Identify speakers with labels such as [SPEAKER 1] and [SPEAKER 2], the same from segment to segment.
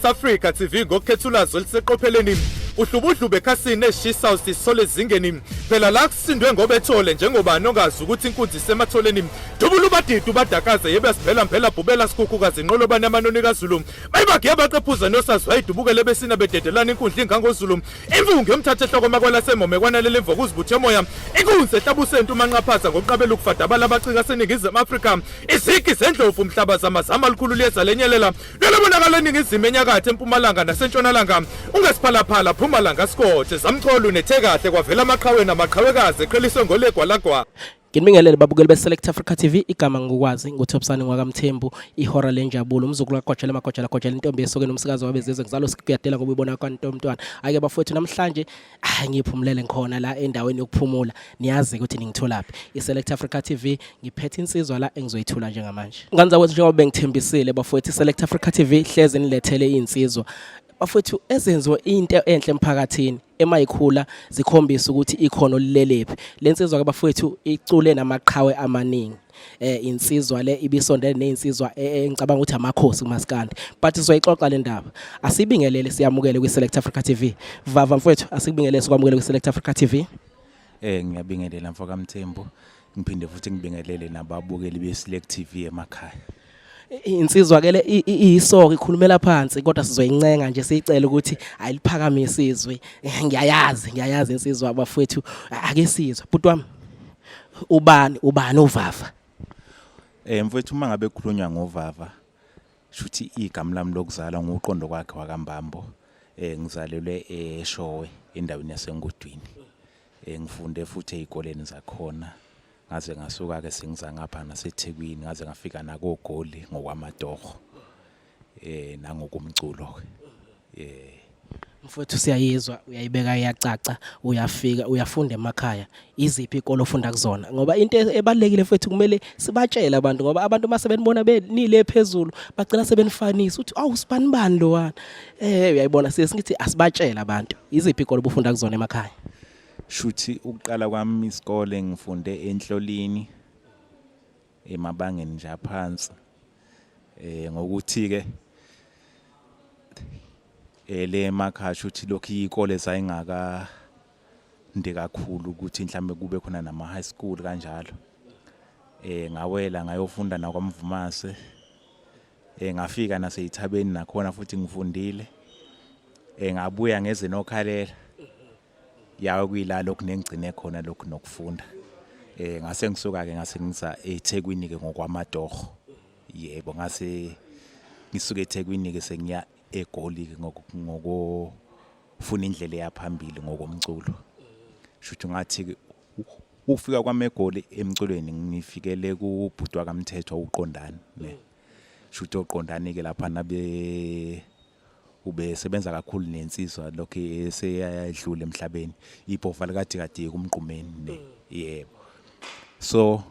[SPEAKER 1] Select Africa TV ngokukhetha ulwazi oluseqopheleni. Uhlubudlube ekhasini eshisayo sisole ezingeni. Phela la kusindwe ngobethole njengobani ongazi ukuthi inkunzi isematholeni. Dubula ubadidi ubadakaze yebe sivela mphela bhubela sikhukhukazi inqolobane amanoni kaZulu. Bayibagiya baqephuza nosazi wayidubukele besina bededelana inkundla ingangozulu. Imvungu yomthatha ehloko makwalasemome kwanalela imvokuzi buthe moya. Inkunzi ehlabusento umanqaphaza ngokuqabela ukufadabala abacika seNingizimu Afrika. Izigi zendlovu umhlaba zamazama likhulu liyeza lenyelela. Lolobonakala eningizimu enyakatho empumalanga nasentshonalanga. Ungesiphalaphala phuma langa sikothe zamcholo unethe kahle kwavela amaqhawe namaqhawekazi eqheliswe ngolegwalagwa.
[SPEAKER 2] Nginibingelele babukeli be-Select Africa TV, igama ngikwazi nguThobisani ngwakaMthembu, ihora lenjabulo, umzukulu kaGwajela Magwajela Gwajela intombi esokeni umsikazi wabezizwe ngizalo sikuyadela ngoba ubona kwantomntwana. Ake bafowethu namhlanje ah ngiphumulele ngikhona la endaweni yokuphumula, niyazi ukuthi ningitholaphi. I-Select Africa TV ngiphethe insizwa la engizoyithula njengamanje. Ngane zakwethu njengoba bengithembisile bafowethu i-Select Africa TV hlezi nilethele insizwa. Bafowethu ezenziwe into enhle emphakathini emayikhula zikhombisa ukuthi ikhono lilelephi lensizwa ke bafowethu icule namaqhawe amaningi eh insizwa le ibisondele nezinsizwa eh, eh, engicabanga ukuthi amakhosi kumaskandi but sizoyixoxa le ndaba asibingelele siyamukele kwi Select Africa TV vava mfowethu asikubingelele sikwamukele kwi Select Africa TV.
[SPEAKER 3] Eh ngiyabingelela mfoka Mthembu ngiphinde futhi ngibingelele nababukeli be Select TV emakhaya.
[SPEAKER 2] Insizwa ke le iyisoka ikhulumela phansi kodwa sizoyincenga nje siyicela ukuthi ayiliphakamise izwi. Ngiyayazi ngiyayazi insizwa bafowethu ake sizwe. Bhuti wami ubani ubani uvava?
[SPEAKER 3] Eh mfowethu uma ngabe kukhulunywa ngovava shuthi igama lami lokuzalwa nguqondo kwakhe wakaMbambo. Eh ngizalelwe eShowe endaweni yaseNgudwini. Eh ngifunde futhi ezikoleni zakhona. Ngaze ngasuka ke sengiza ngapha naseThekwini ngaze ngafika nakoGoli ngokwamatoho eh nangokumculo ke.
[SPEAKER 2] Eh Mfowethu siyayizwa uyayibeka iyacaca uyafika uyafunda emakhaya iziphi ikolo ofunda kuzona ngoba into ebalekile mfowethu kumele sibatshele abantu ngoba abantu mase benibona benile phezulu bagcina sebenifanisa uthi awu sibani bani lowana eh uyayibona siye sithi asibatshele abantu iziphi ikolo obufunda kuzona emakhaya.
[SPEAKER 3] Shuthi ukuqala kwami isikole ngifunde eNhlolini emabangeni nje aphansi eh ngokuthi ke eh le emakhaya shuthi lokhu ikole zayingaka nde kakhulu ukuthi mhlambe kube khona nama high school kanjalo eh ngawela ngayofunda nakwamvumase eh ngafika naseyithabeni nakhona futhi ngifundile eh ngabuya ngeze nokhalela yawe kuyila lokhu nengigcine khona lokhu nokufunda eh ngase ngisuka ke ngase ngisa eThekwini ke ngokwamatoho yebo ngase ngisuke eThekwini ke sengiya eGoli ke ngokufuna indlela eyaphambili ngokomculo shuthu ngathi ukufika kwami eGoli emculweni ngifikele kubhuti wakamthetho uqondani ne shuthu oqondani ke lapha nabe ubesebenza kakhulu nensizwa lokho eseyadlula emhlabeni ibhova likadikadika umgqumeni ne yebo so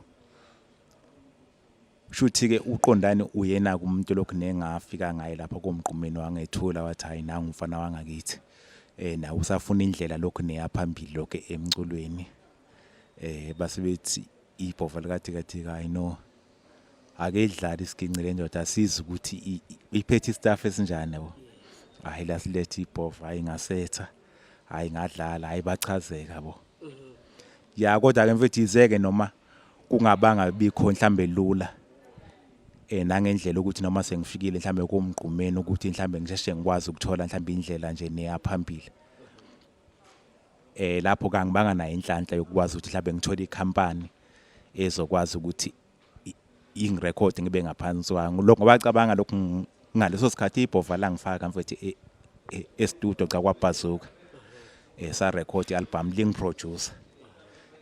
[SPEAKER 3] shuthi ke uqondani uyena kumuntu lokhu nengafika ngaye lapha komgqumeni wangethula wathi hayi nangu umfana wangakithi eh nawe usafuna indlela lokhu neyaphambili lokho emculweni eh base bethi ibhova likadikadika hayi no Ake idlale isiginci le ndoda asizi ukuthi iphethe istaff esinjani yabo. Hayi lasiletha ibhova hayi ngasetha hayi ngadlala hayi bachazeka bo. Ya kodwa ke mfethu izeke noma kungabanga bikho mhlambe lula eh nangendlela ukuthi noma sengifikile mhlambe komgqumeni ukuthi mhlambe ngisheshe ngikwazi ukuthola mhlambe indlela nje neyaphambili. Eh lapho kangibanga nayo inhlanhla yokukwazi ukuthi mhlambe ngithole ikhampani ezokwazi ukuthi ingirekhode ngibe ngaphansi kwayo lokho ngoba cabanga lokhu ngaleso sikhathi ibhova langifaka mfethu e, e, e-studio cha kwabhazuka eh sa record i-album lingiproducer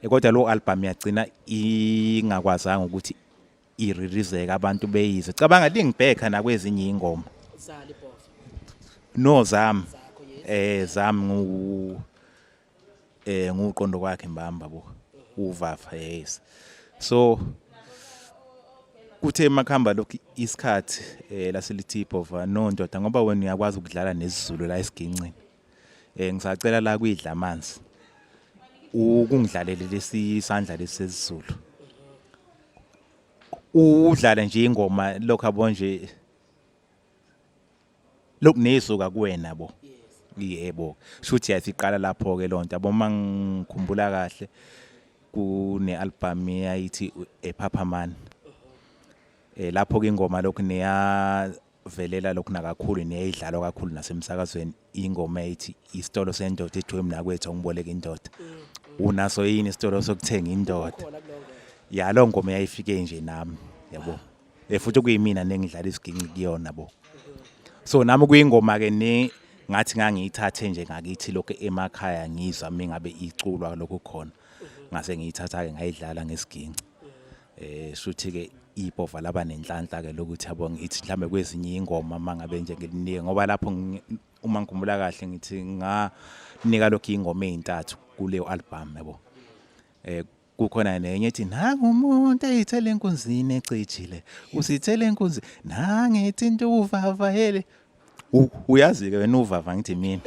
[SPEAKER 3] eh, kodwa lo album yagcina ingakwazanga ukuthi ireleaseke abantu beyizwe cabanga lingibhekha nakwezinye ingoma no zami eh zami ngu eh nguqondo kwakhe mbamba bo uvafa yes so kuthe makuhamba lokhu isikhathi eh laselithi ibhova no ndoda ngoba wena uyakwazi ukudlala nesizulu la esigincini eh ngisacela la kuyidla amanzi ukungidlalele lesi sandla lesizulu udlale nje ingoma lokho abo nje Lokhu nesuka kuwena bo. Yebo. Shuthi yasiqala lapho ke lonto. Yabo mangikhumbula kahle kune album eyayithi Ephaphamani. Eh lapho ke ingoma lokhu neya velela lokhu nakakhulu neyidlalwa kakhulu nasemsakazweni ingoma ethi isitolo sendoda ethiwe mina kwethu ngiboleka indoda. Unaso yini isitolo sokuthenga indoda? Ya lo ngoma yayifike nje nami yabo. Eh futhi kuyimina nengidlala isiginci kuyona bo. So nami kuyingoma ke ne ngathi ngangiyithathe nje ngakithi lokho emakhaya ngizwa mingabe iculwa lokho khona. Ngase ngiyithatha ke ngayidlala ngesiginci. Eh shuthi ke ibhova laba nenhlanhla ke lokuthi yabo ngithi mhlambe kwezinye ingoma mangabe nje ngilinike ngoba lapho uma ngikhumbula kahle ngithi nganika lokho ingoma ezintathu kuleyo album yabo. Eh kukhona nenye ethi nangu umuntu eyithele enkunzini ecijile usithele enkunzi nangithi into uvava hele uyazi ke wena uvava ngithi mina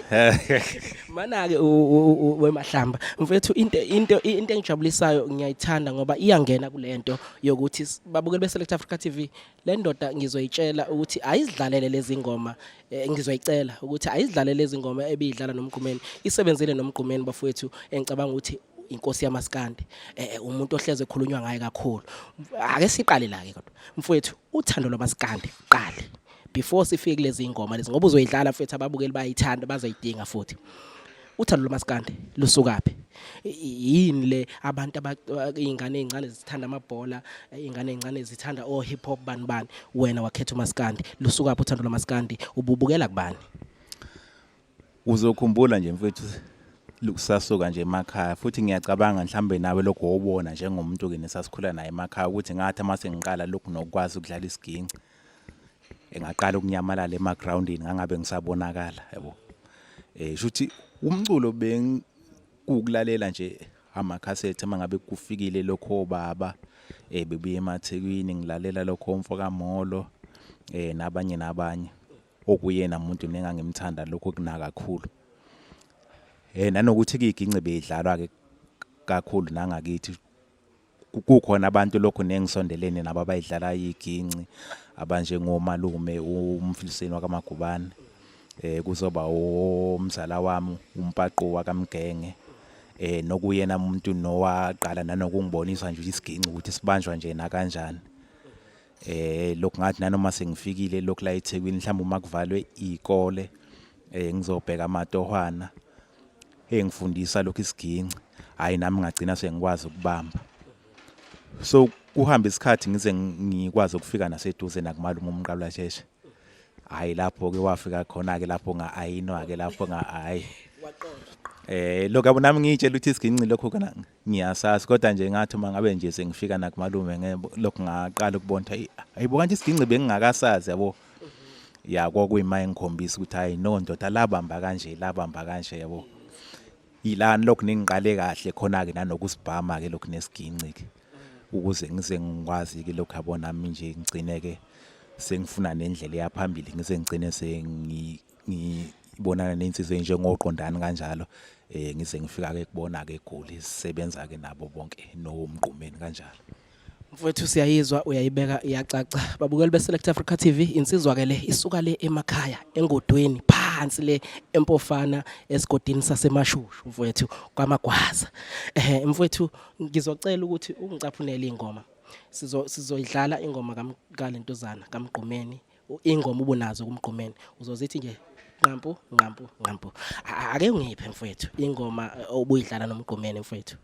[SPEAKER 2] mana ke wemahlamba mfethu into into into engijabulisayo ngiyayithanda ngoba iyangena kulento yokuthi babukeli be Select Africa TV le ndoda ngizoyitshela ukuthi ayizidlalele lezi ngoma eh, ngizoyicela ukuthi ayizidlalele lezi ngoma ebiyidlala nomgqumeni isebenzile nomgqumeni bafowethu engicabanga ukuthi inkosi yamaskandi eh, eh umuntu ohleze ekhulunywa ngaye kakhulu ake siqale la ke kodwa mfowethu uthando lwamaskandi qale before sifike kulezi ngoma lezi ngoba uzoyidlala mfethu ababukeli bayayithanda bazoyidinga futhi uthando lwamaskandi lusukaphi yini le abantu izingane ezincane zithanda amabhola izingane ezincane zithanda o hip hop bani bani wena wakhetha umaskandi lusukaphi uthando lwamaskandi ububukela kubani
[SPEAKER 3] Uzokhumbula nje mfethu lusasuka nje emakhaya futhi ngiyacabanga mhlambe nawe lokho wobona njengomuntu ke nesasikhula naye emakhaya ukuthi ngathi uma sengiqala lokhu nokwazi ukudlala isiginci engaqala ukunyamalala emagroundini ngangabe ngisabonakala yabo eh shuthi umculo bengikulalela nje amakhasethi uma ngabe kufikile lokho obaba eh bebuye emathekwini ngilalela lokho umfo kaMolo eh nabanye nabanye okuyena muntu nengangimthanda lokho kuna kakhulu eh nanokuthi igince beyidlalwa ke kakhulu nangakithi kukhona abantu lokhu nengisondelene nabo abayidlala iginci abanjengomalume umfiliseni wakamagubane eh kuzoba umzala wami umpaqo wakamgenge eh nokuyena umuntu nowaqala nanokungibonisa nje isiginci ukuthi sibanjwa nje nakanjani eh lokhu ngathi nanoma sengifikile lokhu la eThekwini mhlawumbe uma kuvalwe izikole eh ngizobheka amatohwana engifundisa lokhu isiginci hayi nami ngagcina sengikwazi ukubamba so kuhamba isikhathi ngize ngikwazi ukufika naseduze nakumalume umqabula sheshe hayi lapho ke wafika khona ke lapho nga ayinwa ke lapho nga hayi eh lokho yabo nami ngiyitshela ukuthi isiginci lokho kana ngiyasazi kodwa nje ngathi uma ngabe nje sengifika nakumalume lokho ngaqala ukubona ukuthi ayibo kanti isiginci bengingakasazi yabo ya kwakuyima engikhombisa ukuthi hayi no ndoda labamba kanje labamba kanje yabo yilani lokhu ningiqale kahle khona ke nanokusibhama ke lokhu nesiginci ke ukuze ngize ngikwazi ke lokhu yabo nami nje ngigcine ke sengifuna nendlela eyaphambili ngize ngigcine sengi ngibonana nensizwa enjengoqondani kanjalo eh ngize ngifika ke kubona ke eGoli sisebenza ke nabo bonke nomgqumeni kanjalo
[SPEAKER 2] Mfowethu siyayizwa uyayibeka iyacaca. Babukeli beSelect Africa TV insizwa ke le isuka le emakhaya engodweni phansi le empofana esigodini saseMashushu mfowethu kwaMagwaza. Eh mfowethu ngizocela ukuthi ungicaphunele ingoma. Sizo sizoyidlala ingoma kaLentuzana kaMgqumeni ingoma ubunazo kumgqumeni uzozithi nje nqampu nqampu nqampu ake ungiphe mfowethu ingoma eh, obuyidlala nomgqumeni mfowethu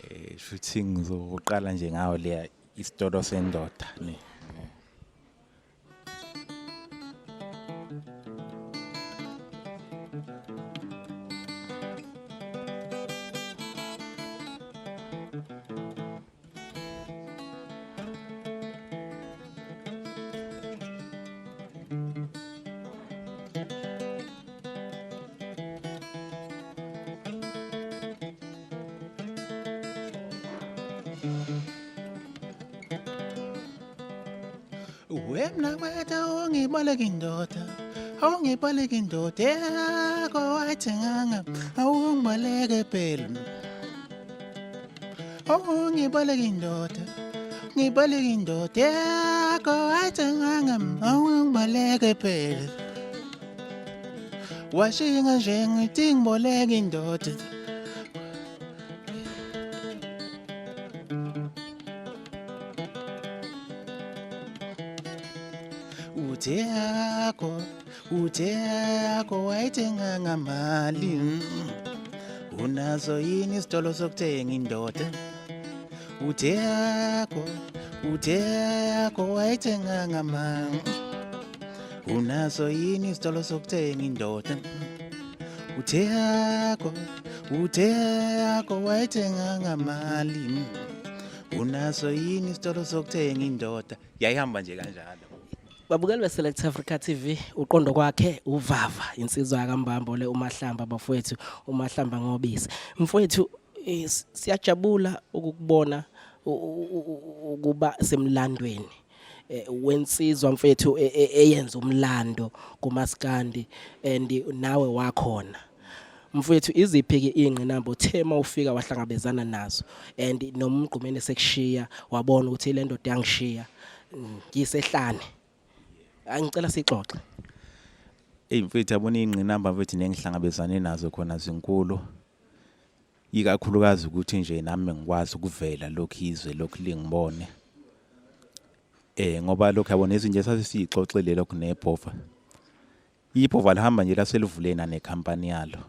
[SPEAKER 3] eh shuthi ngizoqala nje ngawo leya isitolo sendoda ne Wemna kwetha ungibaleka indoda awungibaleka indoda yakho wayithenganga awungibaleke phela Oh ngibaleka indoda ngibaleka indoda yakho ayithenganga awungibaleke phela Washinga nje ngithi ngiboleka indoda. Uthe akho, uthe akho wayithenga ngamali. Unazo yini isitolo sokuthenga indoda? Uthe akho, uthe akho wayithenga ngamali. Unaso yini isitolo sokuthenga indoda? Uthe yakho, uthe yakho wayithenga ngamali. Unaso yini isitolo sokuthenga indoda? Yayihamba nje kanjalo.
[SPEAKER 2] Babukeli beSelect Africa TV uqondo kwakhe uvava insizwa yakambambo le uMahlamba bafowethu uMahlamba ngobisi. Mfowethu eh, siyajabula ukukubona ukuba semlandweni eh, wensizwa mfethu e, e, eyenza umlando kumaskandi and nawe wakhona mfethu iziphi ke ingqinamba uthe mawufika wahlangabezana nazo and nomgqumeni sekushiya wabona ukuthi le ndoda yangishiya ngisehlane angicela sixoxe.
[SPEAKER 3] Ey mfethu yabona ingqinamba mfethu nengihlangabezane nazo khona zinkulu. Ikakhulukazi ukuthi nje nami ngikwazi ukuvela lokhu izwe lokhu lingibone. Eh ngoba lokhu yabona izinto esasisixoxile lokhu nebhova. Ibhova lihamba nje laselivule nanekhampani yalo.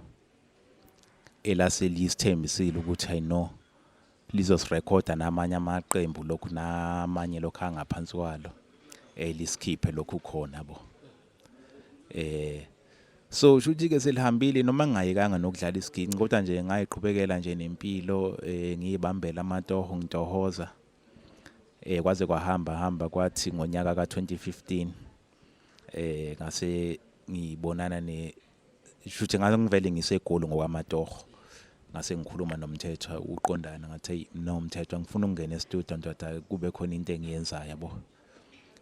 [SPEAKER 3] Elaselisithembisile ukuthi I know lizosirekhoda namanye amaqembu lokhu namanye lokhu angaphansi kwalo elisikhiphe lokhu khona bo. Eh so shuthi ke selihambile noma ngingayekanga nokudlala isiginci kodwa nje ngayiqhubekela nje nempilo eh ngiyibambela amatoho ngitohoza eh kwaze kwahamba hamba kwathi ngonyaka ka2015 eh ngase ngibonana ne shuthi ngase ngivele ngisegoli ngokwamatoho ngase ngikhuluma nomthetho uqondana ngathi hey no mthetho ngifuna ukungena e-studio ndoda kube khona into engiyenzayo yabo.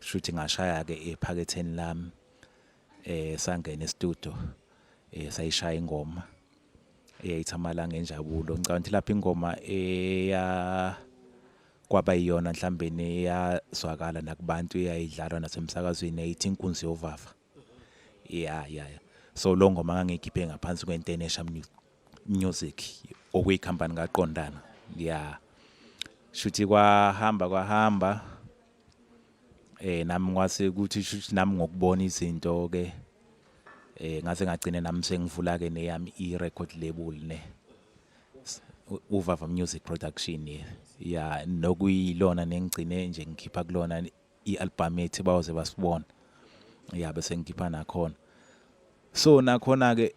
[SPEAKER 3] Shuthi ngashaya ke ephaketheni lami eh sangena e-studio eh sayishaya ingoma eyayithi amalanga enjabulo. Ngicabanga ukuthi lapho ingoma eya kwaba iyona mhlambe neyazwakala nakubantu eyayidlalwa nasemsakazweni yayithi inkunzi yovava. Ya ya ya. So lo ngoma ngangiyikhiphe ngaphansi kwentenesha music okuyikhampani kaqondana. Ya. Shuthi kwahamba kwahamba eh nami kwase kuthi shuthi nami ngokubona izinto ke eh ngase ngagcine nami sengivula ke neyami i record label ne Uvava Music Production ya nokuyilona nengigcine nje ngikhipha kulona i-album ethi bayoze basibona ya bese ngikhipha nakhona. So nakhona ke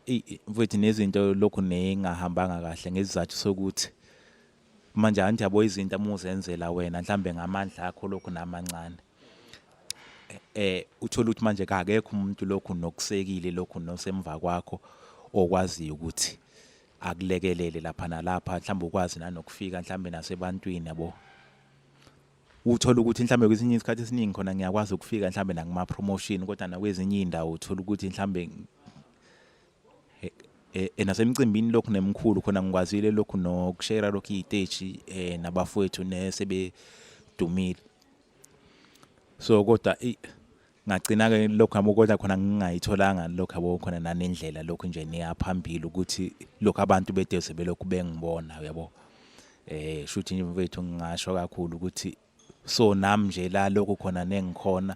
[SPEAKER 3] mfowethu nezinto lokhu nengahambanga kahle ngesizathu sokuthi manje angithi yabo izinto uma uzenzela wena mhlambe ngamandla akho lokhu namancane eh uthola ukuthi manje kakekho umuntu lokhu nokusekile lokhu nosemva kwakho okwaziyo ukuthi akulekelele lapha nalapha mhlawumbe ukwazi nanokufika mhlawumbe nasebantwini yabo. Uthole ukuthi mhlawumbe kwesinye isikhathi esiningi khona ngiyakwazi ukufika mhlawumbe nakuma-promotion kodwa nakwezinye iy'ndawo uthola ukuthi mhlawumbe eh, eh, nasemcimbini lokhu nemkhulu khona ngikwazile lokhu nokushera lokhu iy'teji um nabafowethu nesebedumile. So kodwa ngagcina-ke lokhu yabo kodwa khona ngingayitholanga lokhu yabo khona nanendlela lokhu nje niyaphambili ukuthi lokhu abantu bedeze belokhu bengibona uyabo. Eh shuthi nje mfethu ngingasho kakhulu ukuthi so nami nje la lokhu khona nengikhona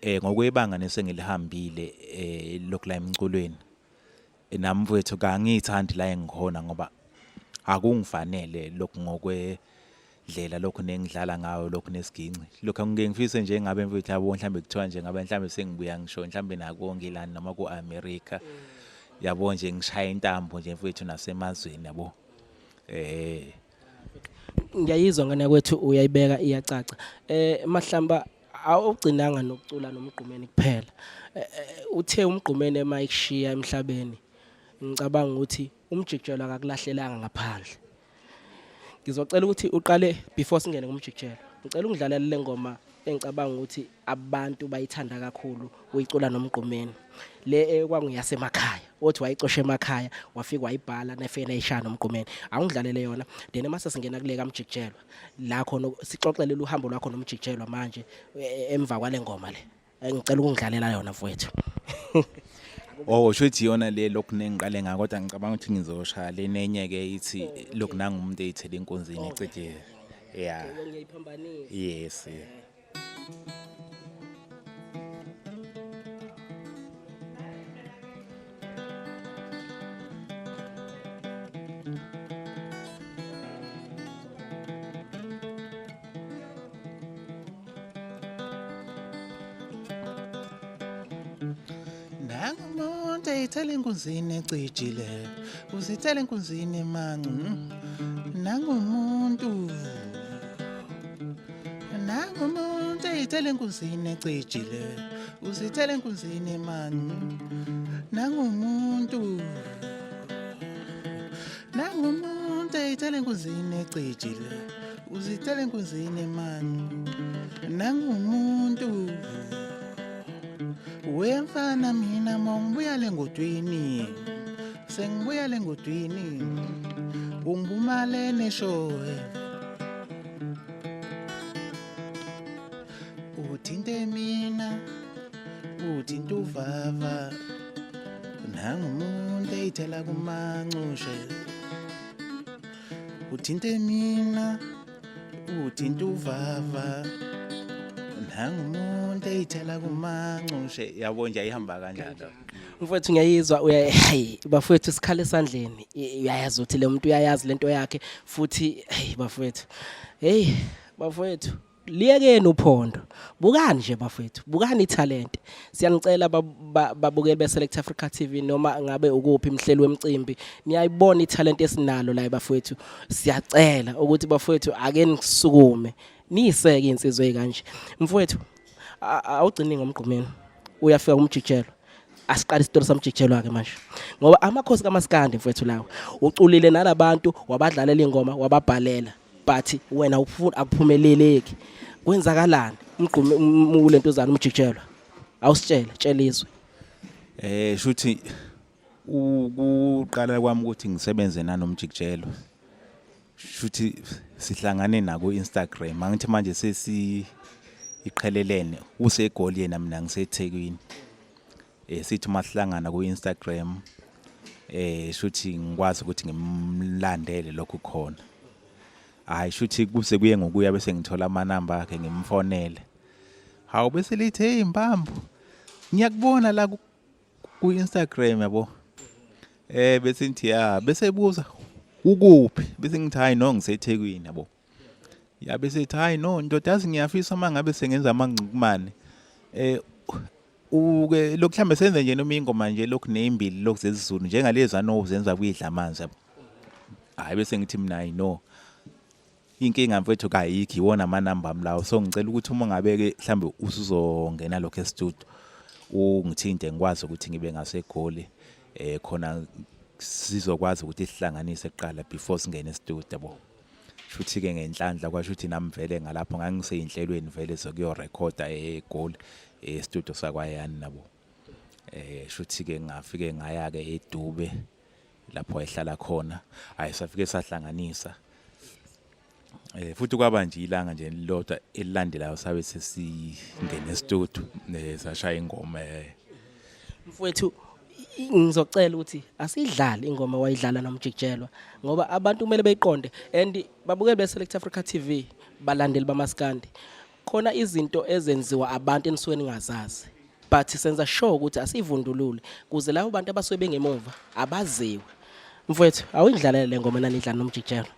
[SPEAKER 3] eh ngokwebanga nesengilihambile eh lokhu la emculweni eh, nami mfethu kangithandi la engikhona ngoba akungifanele lokhu ngokwe ndlela lokhu nengidlala ngayo lokhu nesiginci lokhu ngike ngifise nje ngabe mfethu yabo mhlambe kuthiwa nje ngabe mhlambe sengibuya ngisho mhlambe nakonke lana noma ku-America yabo nje ngishaya intambo nje mfethu nasemazweni yabo eh.
[SPEAKER 2] Ngiyayizwa ngane kwethu uyayibeka iyacaca. Eh Mahlamba awugcinanga nokucula nomgqumeni kuphela. Eh, eh, uthe umgqumeni ema ikushiya emhlabeni. Ngicabanga ukuthi umjikijelo akakulahlelanga ngaphandle. Ngizocela ukuthi uqale before singene kumjikijelo. Ngicela ungidlalele le ngoma engicabanga ukuthi abantu bayithanda kakhulu uyicula nomgqumeni. Le ekwanguyasemakhaya othi wayicosha emakhaya wafika wayibhala nefena ishaya nomgqumeni. Awungidlalele yona then mase singena kule kamjikijelwa la khona sixoxele uhambo lwakho nomjikijelwa manje emva kwale ngoma le. Ngicela ukungidlalela yona mfowethu.
[SPEAKER 3] Oh, shuthi iyona le lokhu nengiqale ngayo kodwa ngicabanga ukuthi ngizoshaya le nenye ke ithi lokhu nangumuntu eyithele enkonzini ecijile. Yeah.
[SPEAKER 2] Ngiyayiphambanisa.
[SPEAKER 3] Yes. Yeah.
[SPEAKER 4] Nangumuntu eyithela enkunzini ecijile, uzithela enkunzini emancu. Nangumuntu Nangumuntu eyithela enkunzini ecijile, uzithela enkunzini emancu. Nangumuntu Nangumuntu eyithela enkunzini ecijile, uzithela enkunzini emancu. Nangumuntu Wemfana mina mongibuya lengodwini sengibuya lengodwini ungibumale neshowe uthinte mina uthinte uvava nangumuntu eyithela kumancushe uthinte mina uthi uvava nangumuntu eyithela kumancushe
[SPEAKER 3] yabo nje ayihamba kanjalo
[SPEAKER 2] Mfowethu ngiyayizwa uya hey bafowethu sikhala esandleni uyayazi ukuthi le muntu uyayazi lento yakhe futhi hey bafowethu hey bafowethu liyekeni uphondo bukani nje bafowethu bukani ithalente siyanicela babukeli be-Select Africa TV noma ngabe ukuphi mhleli wemcimbi niyayibona ithalente esinalo la bafowethu siyacela ukuthi bafowethu ake nisukume niyiseke insizwe ezikanje mfowethu awugcini ngomgqumeni uyafika kumjikjelwa asiqale isitori samjikijelwa ke manje ngoba amakhosi kaMaskandi mfowethu lawo uculile nalabantu wabadlalela ingoma wababhalela but wena ufuna akuphumeleleki kwenzakalani umgqume ulentozana umjikijelwa awusitshele tshela izwe
[SPEAKER 3] Eh shuthi ukuqala kwami ukuthi ngisebenze nanomjikijelo shuthi sihlangane na ku Instagram angithi manje sesi iqhelelene useGoli yena mina ngiseThekwini eh sithi uma sihlangana ku Instagram eh shuthi ngikwazi ukuthi ngimlandele lokhu khona hayi shuthi kuse kuye ngokuya bese ngithola amanamba akhe ngimfonele hawu bese lithi hey mbambo ngiyakubona la ku Instagram yabo eh bese ngithi ya bese ebuza ukuphi bese ngithi hayi no ngiseThekwini yabo ya bese ethi hayi no ndoda yazi ngiyafisa uma ngabe sengenza amangcukumane eh uke lokhu mhlambe senze nje noma ingoma nje lokhu nezimbili lokhu zesiZulu njengalezi anozenza kuyidla amanzi yabo hayi bese ngithi mina hayi no Inkinga mfethu kayikho iwona amanamba ami lawo so ngicela ukuthi uma ngabe-ke mhlawumbe usuzongena lokho estudio ungithinte ngikwazi ukuthi ngibe ngaseGoli eh khona sizokwazi ukuthi sihlanganise kuqala before singene estudio yabo shuthi ke ngenhlanhla kwasho ukuthi nami vele ngalapho ngangiseyinhlelweni vele zokuyorekhoda eGoli estudio sakwayani nabo eh shuthi ke ngafike ngaya ke eDube lapho wayehlala khona hayi safike sahlanganisa eh futhi kwaba nje ilanga nje lilodwa elilandelayo sabe sesingene estudio eh sashaya ingoma eh
[SPEAKER 2] mfowethu ngizocela ukuthi asidlale ingoma wayidlala nomjikijelwa ngoba abantu kumele beyiqonde and babukele be-Select Africa TV balandeli bamaskandi khona izinto ezenziwa abantu enisuke ningazazi but senza sure ukuthi asivundulule kuze labo bantu abasuke bengemuva abaziwe mfowethu awuyidlalele le ngoma nanidlala nomjikijelo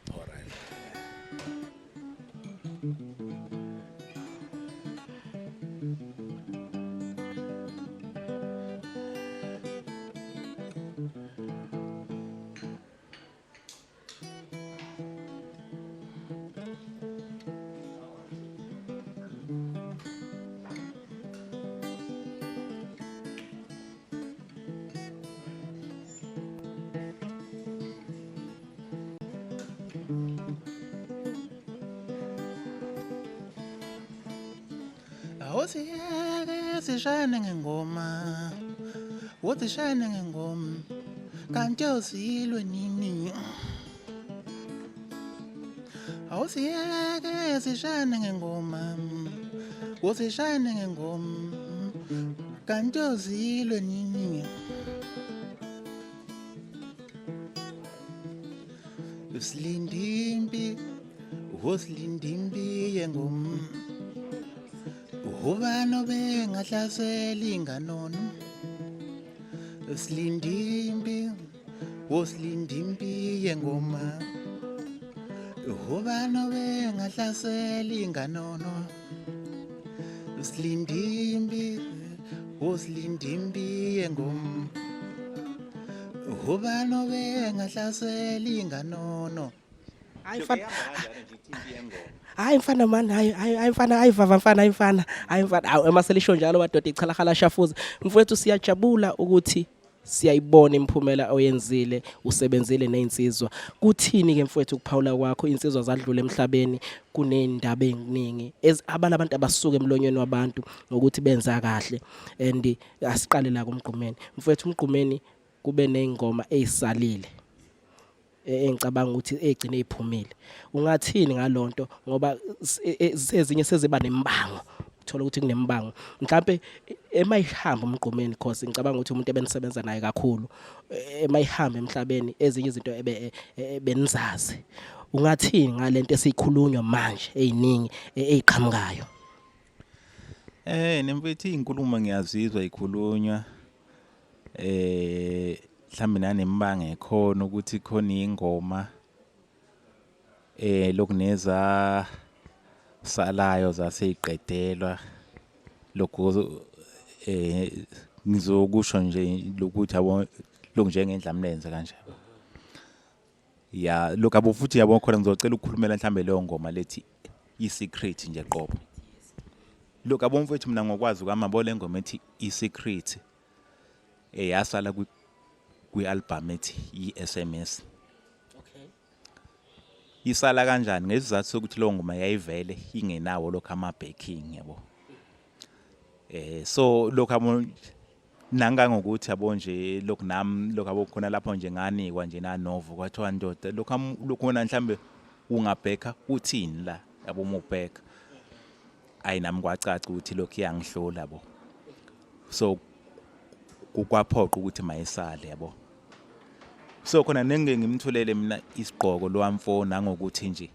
[SPEAKER 4] Awusiyeke sishayane ngengoma wothi shayane ngengoma kanti awusilwe nini awusiyeke sishayane ngengoma wothi shayane ngengoma kanti awusilwe nini Silindimpi wosilindimpi yengoma ubani obengahlasela inganono silindimpi wosilindimpi yengoma ubani obengahlasela inganono silindimpi wosilindimpi yengoma ubani obengahlasela inganono.
[SPEAKER 2] Hayi mfana, hayi mfana man, hayi hayi hayi mfana, hayi vava mfana, hayi mfana, hayi mfana. Awu emaselisho njalo madoda ichalahala shafuza. Mfowethu siyajabula ukuthi siyayibona imiphumela oyenzile, usebenzile nezinsizwa. Kuthini ke mfowethu ukuphawula kwakho insizwa zadlula emhlabeni kunezindaba eziningi abala abantu abasuka emlonyeni wabantu ngokuthi benza kahle and asiqale la kuMgqumeni. Mfowethu uMgqumeni kube nezingoma ezisalile engicabanga ukuthi egcine iphumile. Ungathini ngalonto ngoba ezinye seziba nemibango, uthola ukuthi kunemibango mhlambe emayihamba uMgqumeni cause ngicabanga ukuthi umuntu ebenisebenza naye kakhulu emayihamba emhlabeni ezinye izinto ebenizazi. Ungathini ngalento esikhulunywa manje eziningi eziqhamukayo?
[SPEAKER 3] Nemfethu izinkulumo ngiyazizwa ikhulunywa mhlambe nanemibanga ekhona ukuthi khona ingoma lokuneza salayo zaseyiqedelwa lokho ngizokusho nje lokuthi yabo lokunjengendlamlenze kanje ya lokho abo futhi yabo khona ngizocela ukukhulumela mhlambe leyo ngoma lethi i-secret nje qobo. Lokho abo mfethu mina ngokwazi kwami yabo le ngoma ethi i-secret yasala kwi-album ethi i-SMS.
[SPEAKER 2] Okay.
[SPEAKER 3] Isala kanjani? Ngesizathu sokuthi leyo ngoma yayivele ingenawo lokho ama-backing yabo. So lokho abo nangangokuthi yabo nje lokhu nami lokho abo khona lapho nje nganikwa nje nanovo kwathiwa ndoda lokho lokho mhlambe ungabheka uthini la yabo uma ubheka ayi nami kwacaca ukuthi lokhu iyangihlula yabo. So kwaphoqa ukuthi mayisale yabo. So khona nengike ngimtholele mina isigqoko lowamfo nangokuthi nje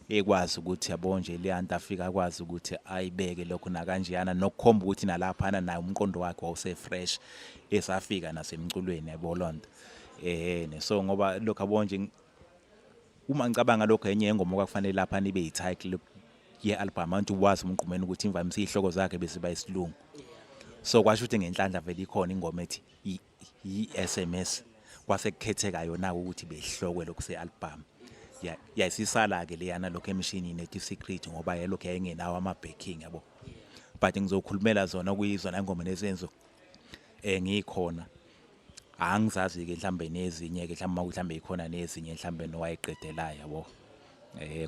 [SPEAKER 3] ekwazi ukuthi yabo nje leyanto afika akwazi ukuthi ayibeke lokho nakanjeyana nokukhomba ukuthi nalaphana naye umqondo wakhe wawuse fresh esafika nasemculweni yabo lonto ne so ngoba lokho yabo nje uma ngicabanga lokho enye yengoma okwakufanele lapha ibe yi-title ye-album anti wazi uMgqumeni ukuthi imvamisa izihloko zakhe bese bayisilungu so kwasho ukuthi ngenhlanhla vele ikhona ingoma ethi i-SMS kwase kukhetheka yona ukuthi behlokwe lokhu se-album yayisisala ke leyana lokho emshinini ethi secret ngoba yelokhu yayingenawo ama-backing yabo but ngizokhulumela zona kuyizona ingoma nezenzo ngikhona angizazi ke mhlambe nezinye ke mhlambe mhlawumbe ikhona nezinye mhlambe nowayiqedelayo yabo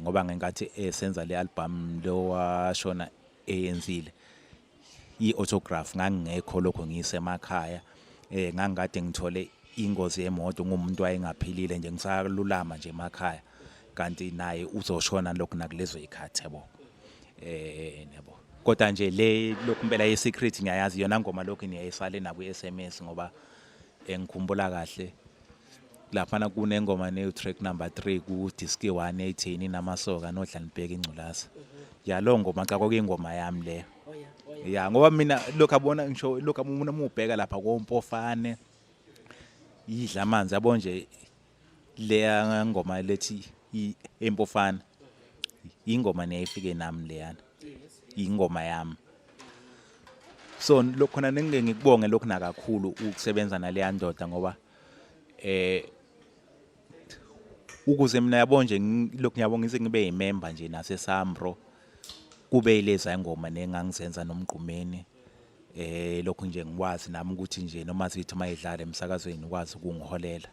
[SPEAKER 3] ngoba ngenkathi esenza le album lo washona eyenzile i-autograph ngangingekho lokho ngisemakhaya ngangikade ngithole ingozi yemoto ngumuntu wayengaphilile nje ngisalulama nje emakhaya kanti naye uzoshona lokho nakulezo zikhathi yabo yabo kodwa nje le lokhu impela ye secret ngiyayazi yona ngoma lokhu ngiyayisale nabo i-SMS ngoba engikhumbula kahle laphana kunengoma ne track number 3 ku disc 1 ethini namasoka nodlanibheka ingculaza ya lo ngoma cha kwakuyingoma yami leyo ya ngoba mina lokhu abona ngisho lokhu umuntu umubheka lapha kompofane idla amanzi yabo nje leya ngoma lethi empofana ingoma neyifike nami leyana ingoma yami so lokhona nengike ngikubonge lokhu nakakhulu ukusebenza naleya ndoda ngoba ukuze mina yabo nje lokhu ngiyabonga ngize ngibe yimember nje naseSamro kube yileza ingoma nengangizenza noMgqumeni lokhu nje ngikwazi nami ukuthi nje noma sithi mayidlala emsakazweni ukwazi ukungiholela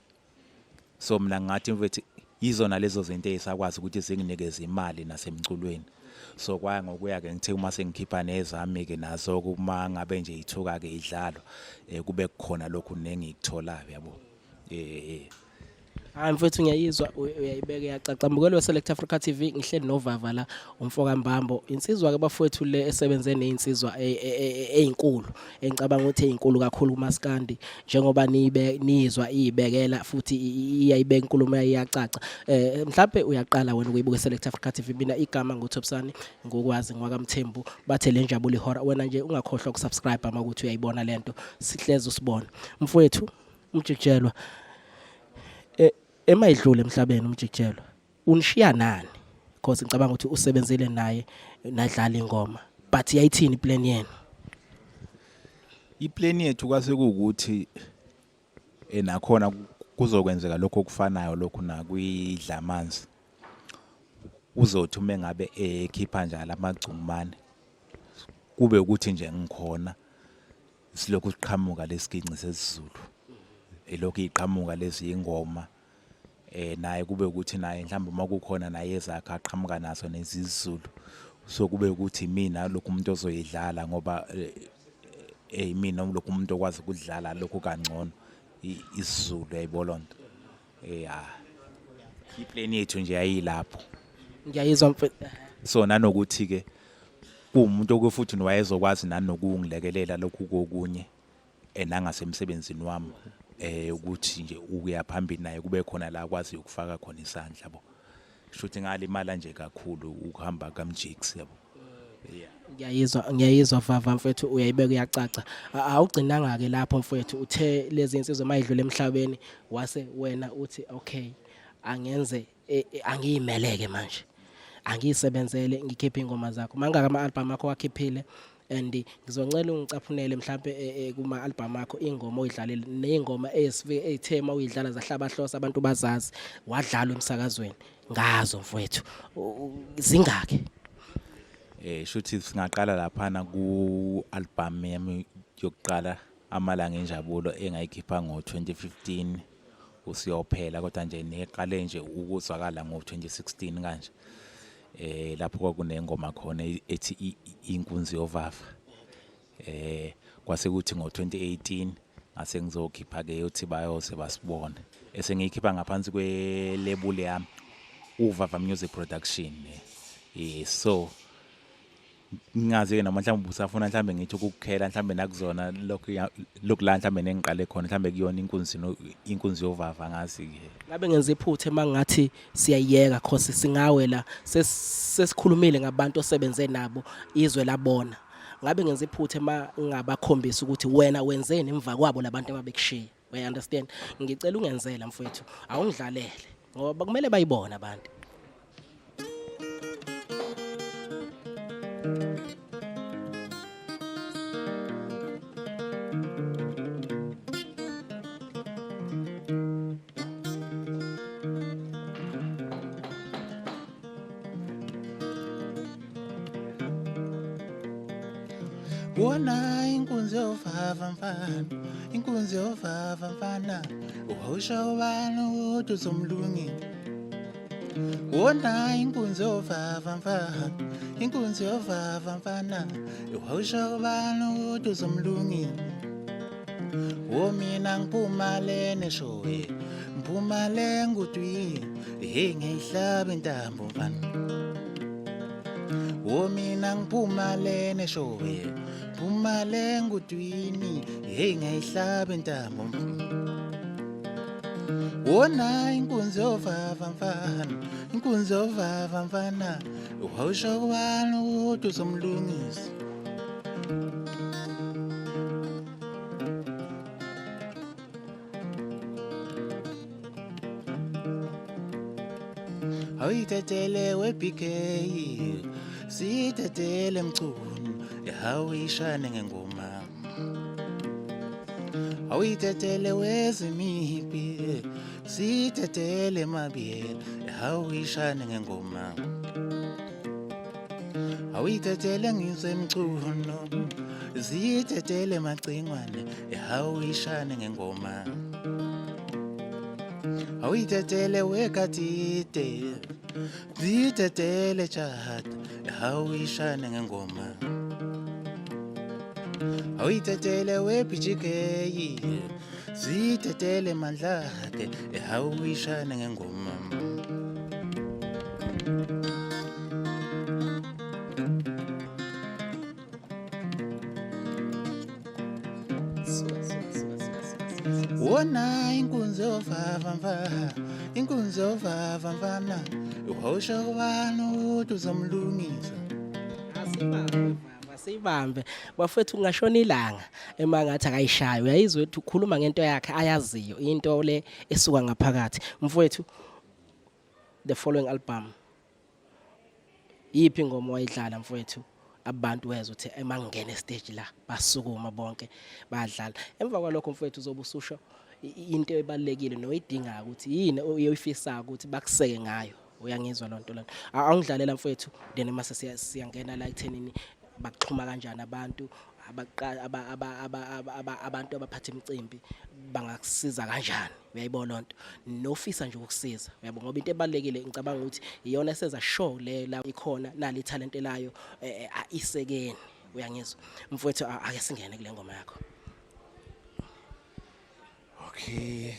[SPEAKER 3] so mina ngathi mfethu izona lezo zinto ezisakwazi ukuthi zinginikeze imali nasemculweni so kwaya ngokuya ke ngithe uma sengikhipha nezami ke nazo kuma ngabe nje ithuka ke idlalwa kube kukhona lokhu nengikutholayo yabo.
[SPEAKER 2] Hayi mfethu, ngiyayizwa, uyayibeka iyacaca. Mbukeli we-Select Africa TV, ngihleli noVava la, umfoka Mbambo, insizwa ke bafowethu le esebenze nezinsizwa ezinkulu, engicabanga ukuthi ezinkulu kakhulu kumaskandi, njengoba nibe nizwa iyibekela futhi iyayibeka inkulumo yayo iyacaca. Mhlambe uyaqala wena ukuyibuka Select Africa TV, mina igama nguThobsani ngokwazi ngwakaMthembu, bathe le njabulo ihora. Wena nje ungakhohlwa ukusubscribe uma ukuthi uyayibona lento, sihleze usibona. Mfowethu uMjikijelwa, emayidlule emhlabeni uMjikijelwa, unishiya nani? Because ngicabanga ukuthi usebenzile naye, nadlala ingoma, but yayithini iplan yenu?
[SPEAKER 3] Iplan yethu kwase kuwukuthi nakhona kuzokwenzeka lokho okufanayo lokhu nakwidlamanzi. Uzothi uma ngabe ekhipha njalo amagcumane, kube ukuthi nje ngikhona, silokhu siqhamuka lesiginci sesiZulu, elokhu iqhamuka lezi ingoma, naye kube ukuthi naye mhlawumbe uma kukhona naye ezakhe aqhamuka naso nezizulu, so kube ukuthi mina lokhu umuntu ozoyidlala, ngoba mina lokhu umuntu okwazi ukudlala lokhu kangcono isiZulu, yayibona lonto. Ya, iplan yethu nje yayilapho.
[SPEAKER 2] Ngiyayizwa mfethu.
[SPEAKER 3] So nanokuthi ke kuwumuntu oke futhi nowayezokwazi nanokungilekelela lokhu kokunye nangasemsebenzini wami, ukuthi nje ukuya phambili naye kube khona la akwazi ukufaka khona isandla, yabo. Shuthi ngalimala nje kakhulu ukuhamba kaMjiks, yabo, yeah.
[SPEAKER 2] Ngiyayizwa, ngiyayizwa Vava mfethu, uyayibeka uyacaca. Awugcinanga ke lapho mfethu, uthe lezi insizwa mayidlule emhlabeni wase wena uthi okay, angenze angiyimeleke manje, angiyisebenzele, ngikhiphe ingoma zakho. Mangaka ama album akho wakhiphile? And ngizoncela ungicaphunele mhlambe kuma album akho ingoma oyidlalile nezingoma ezifike ezithema uyidlala zahlaba hlosa, abantu bazazi, wadlalwa emsakazweni ngazo mfowethu. Zingaki?
[SPEAKER 3] Shuthi singaqala laphana ku album yami yokuqala, Amalanga Enjabulo, engayikhipha ngo-2015 usiyophela, kodwa nje neqale nje ukuzwakala ngo-2016 kanje, lapho kwakunengoma khona ethi Inkunzi Yovava. Kwase kuthi ngo-2018 ngase ngizokhipha ke uthi Bayose Basibone, ese ngiyikhipha ngaphansi kwe-label yami uVava Music Production. So ngingazi ke noma mhlawumbe usafuna mhlawumbe ngithi ukukukhela mhlawumbe nakuzona lokhu lokhu la mhlawumbe nengiqale khona mhlawumbe kuyona inkunzi Inkunzi Yovava, ngazi ke.
[SPEAKER 2] Ngabe ngenza iphutha mangathi siyayiyeka, cause singawe la sesikhulumile ngabantu osebenze nabo, izwe labona. Ngabe ngenza iphutha ma ngabakhombisa ukuthi wena wenzeni emva kwabo labantu ababekushiya? We understand? Ngicela ungenzela mfowethu, awungidlalele ngoba kumele bayibone abantu.
[SPEAKER 4] Wona inkunzi yovava mfana, inkunzi yovava mfana, uhosha ubani ukuthi uzomlungisa? Wona inkunzi yovava mfana, inkunzi yovava mfana, uhosha ubani ukuthi uzomlungisa? Wo mina ngiphuma lene shoye, ngiphuma le ngudwi, hey ngiyihlaba intambo mfana. Wo mina ngiphuma lene shoye, phuma le ngudwini, hey ngiyihlaba intambo. Wona inkunzi yovava mfana, inkunzi yovava mfana, uhosha kubani ukuthi uzomlungisa? Awuyithathele we-BK, siyithathele Mchunu, hawuyishane ngengoma. Awuyithathele wezimipi, siyithathele Mabiyela, hawuyishane ngengoma. Awuyithathele ngizwe Mchunu, ziyithathele Macingwane, hawuyishane ngengoma. Awuyithathele wekatite, ziyithathele Chahata, hawuyishane ngengoma. Awuyithathele we-BGK, Zidedele mandlake ehawishane ngengoma. Wona inkunzi ovava mva, inkunzi ovava mfana, uhosha kubani ukuthi uzomlungisa.
[SPEAKER 2] Asibambe baba, siyibambe. Bafethu kungashona ilanga ema ngathi akayishayi. Uyayizwa ukuthi ukhuluma ngento yakhe ayaziyo, into le esuka ngaphakathi. Mfowethu the following album Yiphi ingoma owayidlala mfowethu abantu wezwa ukuthi emangena estage la basukuma bonke badlala. Emva kwalokho mfowethu uzobe ususho into ebalekile noyidingayo ukuthi yini oyifisayo ukuthi bakuseke ngayo. Uyangizwa lonto lona. Awungidlalela mfowethu then mase siyangena la ekuthenini bakuxhuma kanjani abantu abantu abaphatha imicimbi bangakusiza kanjani. Uyayibona lonto nofisa nje ukukusiza uyabo ngoba into ebalekile ngicabanga ukuthi iyona eseza show le la ikhona nali talent layo eh, eh, isekeni uyangizwa mfowethu ake singene kule ngoma yakho.
[SPEAKER 3] Okay.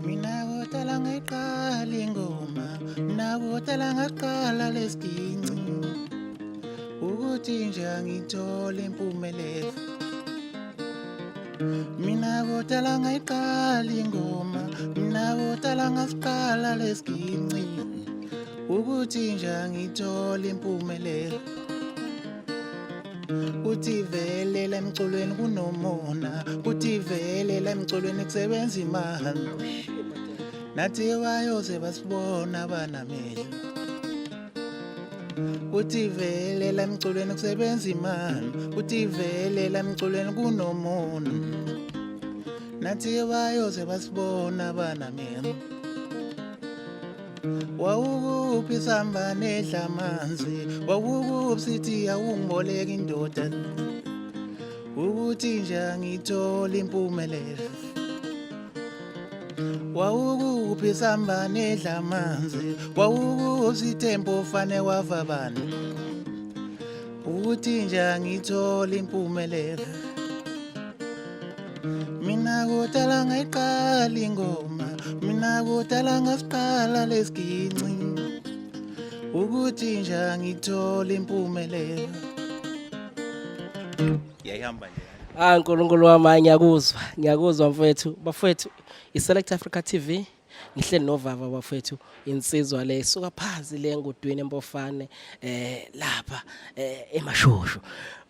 [SPEAKER 4] Mina kudala ngayiqala ingoma, mina kudala ngaqala lesiginci. Ukuthi nje angithole impumelelo. Mina kudala ngayiqala ingoma, mina kudala ngasiqala lesiginci. Ukuthi nje angithole impumelelo. Kuthi vele la emculweni kunomona, kuthi vele la emculweni kusebenza imali. Nathi bayoze basibona banamehlo. Kuthi vele la emculweni kusebenza imali, kuthi vele la emculweni kunomona. Nathi bayoze basibona banamehlo. Wawukuphi samba nedla amanzi, wawukuphi sithi awungiboleka indoda. Ukuthi nje angitholi impumelelo. Wawukuphi samba nedla amanzi, wawukuphi sithembo fane wafa bani. Ukuthi nje angitholi impumelelo. Mina kudala ngayiqala ingoma, mina kudala ngasiqala lesiginci. Ukuthi nje angitholi impumelelo.
[SPEAKER 3] Yayihamba nje.
[SPEAKER 2] Ah uNkulunkulu wami hayi ngiyakuzwa ngiyakuzwa mfowethu bafowethu iSelect Africa TV ngihleli noVava bafowethu insizwa le isuka phansi le ngudwini empofane eh lapha eh, emashosho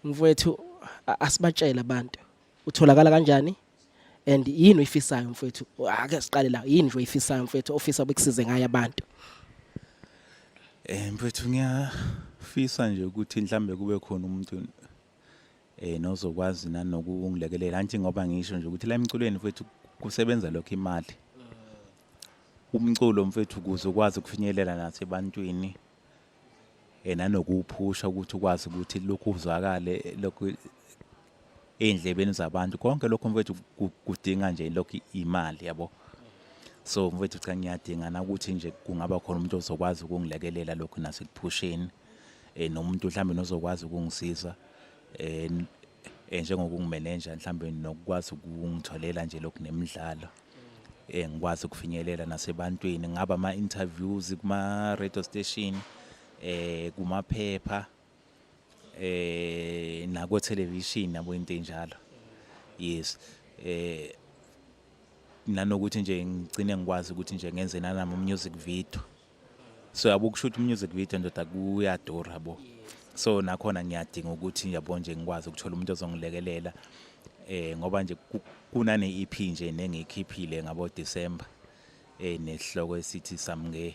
[SPEAKER 2] mfowethu asibatshele abantu utholakala kanjani and yini oyifisayo mfowethu ake siqale la yini nje oyifisayo mfowethu ofisa bekusize ngayo abantu.
[SPEAKER 3] Eh mfowethu ngiyafisa nje ukuthi mhlambe kube khona umuntu eh nozokwazi nanokungilekelela anti ngoba ngisho nje ukuthi la emculweni mfethu kusebenza lokho imali umculo mfethu ukuze ukwazi ukufinyelela nasebantwini eh nanokuwuphusha ukuthi ukwazi ukuthi lokhu uzwakale lokhu ey'ndlebeni zabantu konke lokho mfethu kudinga nje lokhu imali yabo so mfethu cha ngiyadinga nakuthi nje kungaba khona umuntu ozokwazi ukungilekelela lokhu nasekuphusheni eh nomuntu mhlambe nozokwazi ukungisiza eh, eh njengokungimenenja mhlambe nokwazi ukungitholela nje lokhu nemidlalo eh ngikwazi ukufinyelela nasebantwini ngaba ama interviews kuma radio station eh kumaphepha eh nako television yabo into enjalo yes eh nanokuthi nje ngigcine ngikwazi ukuthi nje ngenze nanami music video so yabo ukushuthi music video ndoda kuyadura yabo so nakhona ngiyadinga ukuthi yabo nje ngikwazi ukuthola umuntu ozongilekelela Ngoba nje kunane EP nje nengikhiphile ngabo December nesihloko esithi Samnge,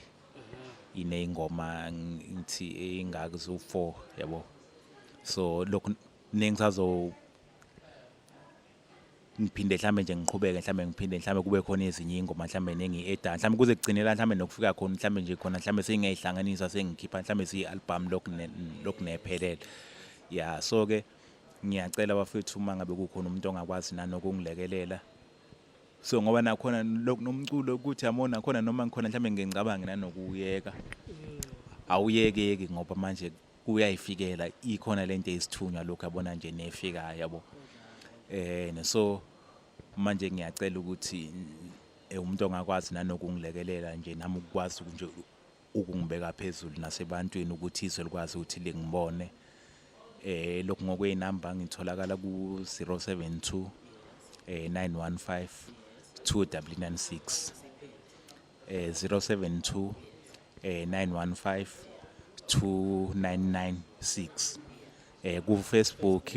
[SPEAKER 3] ineyingoma ngithi ingaki, zu4 yabo. So lokhu nengisazo ngiphinde mhlambe nje ngiqhubeke, mhlambe ngiphinde mhlambe kube khona ezinye ingoma mhlambe nengi-eda, mhlambe kuze kugcinela mhlambe nokufika khona mhlambe nje khona mhlambe sengiyayihlanganisa, sengikhipha mhlambe siyi-album lokhu lokhu nephelele ya. So ke ngiyacela bafethu, uma ngabe kukhona umuntu ongakwazi nanokungilekelela, so ngoba nakhona lokhu nomculo ukuthi yabona nakhona noma ngikhona mhlambe ngicabange nanokuyeka, awuyekeki ngoba manje kuyayifikela, ikhona lento eyisithunywa lokhu yabona nje nefikayo yabo. So manje ngiyacela ukuthi umuntu ongakwazi nanokungilekelela nje nami ukwazi nje ukungibeka phezulu nasebantwini ukuthi izwe likwazi ukuthi lingibone. Lokhu ngokweyinamba ngitholakala ku 072 915 2996, 072 915 2996. Ku Facebook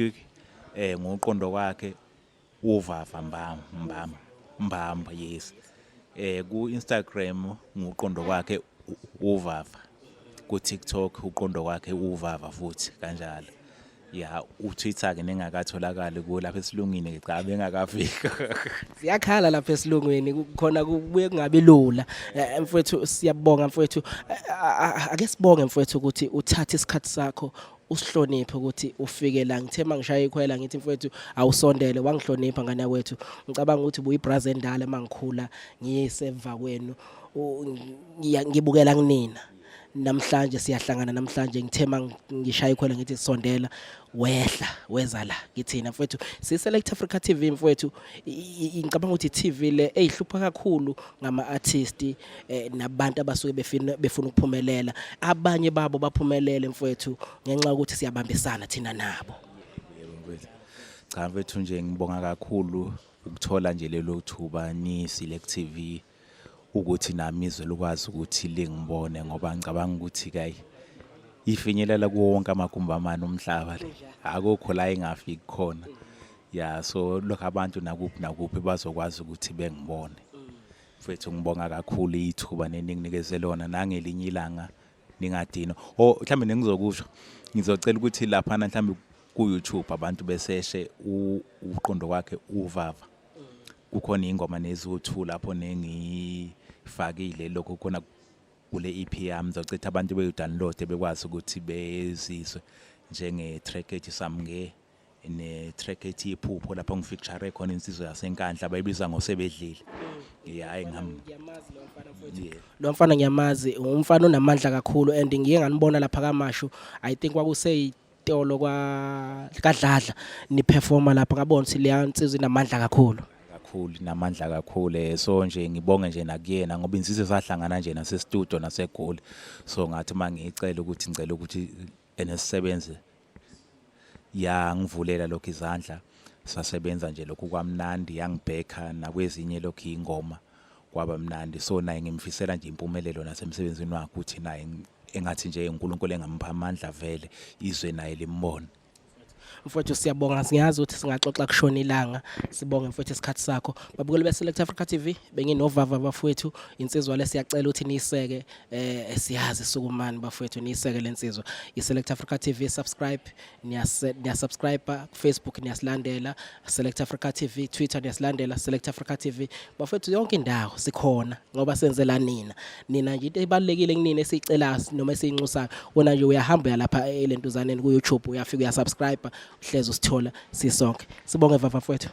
[SPEAKER 3] ngoqondo kwakhe uVava Mbamba Mbamba Mbamba, yes. Ku Instagram nguqondo kwakhe uVava, ku TikTok uqondo kwakhe uVava futhi kanjalo ya. uTwitter ke nengakatholakali ku lapha esilungini ke, cha, bengakafika.
[SPEAKER 2] Ziyakhala lapha esilungwini khona, kubuye kungabi lula. Mfowethu, siyabonga mfowethu. Ake sibonge mfowethu ukuthi uthathe isikhathi sakho, usihloniphe ukuthi ufike la. Ngithe mangishaya ikhwela ngithi, "Mfowethu, awusondele," wangihlonipha ngane yakwethu. Ngicabanga ukuthi buyibraza endala, mangikhula ngiyisemva kwenu, ngibukela kunina. Namhlanje siyahlangana, namhlanje ngithe mangishaya ikhwela ngithi sondela, wehla weza la kithina mfowethu. Si-Select Africa TV mfowethu, ngicabanga ukuthi i-TV le eyihlupha kakhulu ngama-artist nabantu abasuke befuna ukuphumelela. Abanye babo baphumelele mfowethu ngenxa yokuthi siyabambisana thina nabo.
[SPEAKER 3] Yebo mfethu. Cha mfethu, nje ngibonga kakhulu ukuthola nje lelo thuba ni Select TV ukuthi nami izwe likwazi ukuthi lingibone, ngoba ngicabanga ukuthi kayi ifinyelela kuwo wonke amagumbi amane omhlaba le, akukho la ingafiki khona ya. So lokho abantu nakuphi nakuphi bazokwazi ukuthi bengibone. Mfethu, ngibonga kakhulu ithuba neninginikeze lona. Nangelinye ilanga ningadinwa o mhlawumbe nengizokusho, ngizocela ukuthi laphana mhlawumbe ku-YouTube abantu beseshe uqondo kwakhe uVava, kukhona ingoma neziwu-2 lapho nengiyifakile lokho khona kule EP yami. Ngizocela abantu beyi-download bekwazi ukuthi bezizwe, njenge-track ethi Samnge ne-track ethi Iphupho, lapho ngifeature khona insizwa yaseNkandla abayibiza ngoSebedlile. Yeah, hayi ngam
[SPEAKER 2] Ngiyamazi lo mfana mfowethu. Lo mfana ngiyamazi, umfana onamandla kakhulu and ngiye nganibona lapha kaMashu. I think kwakuseyitolo kwa kaDladla ni performa lapha, ngabona ukuthi leya nsizwa inamandla kakhulu.
[SPEAKER 3] Kakhulu, namandla kakhulu. So nje ngibonge nje nakuyena ngoba insizwa sahlangana nje nase-studio naseGoli, so ngathi uma ngiyicela ukuthi ngicela ukuthi enesisebenze, yangivulela lokhu izandla, sasebenza nje lokhu kwamnandi, yangibhekha nakwezinye lokhu ingoma, kwaba mnandi. So naye ngimfisela nje impumelelo nasemsebenzini wakhe, ukuthi naye engathi nje uNkulunkulu engampha amandla vele izwe naye limbone.
[SPEAKER 2] Mfowethu, siyabonga. Singazi ukuthi singaxoxa kushona ilanga. Sibonge mfowethu isikhathi sakho. Babukeli be-Select Africa TV, benginovava bafowethu, insizwa le siyacela ukuthi niyiseke. Siyazi sukumani bafowethu, niyiseke lensizwa. I-Select Africa TV, subscribe, niyasubscribe ku-Facebook, niyasilandela Select Africa TV, Twitter niyasilandela Select Africa TV. Bafowethu, yonke indawo sikhona ngoba senzela nina. Nina nje into ebalulekile kunina esiyicelayo noma esiyinxusayo, wena nje uyahamba uya lapha elentuzaneni ku-YouTube, uyafika uyasubscribe, uhlezi usithola sisonke. Sibonge vava mfowethu.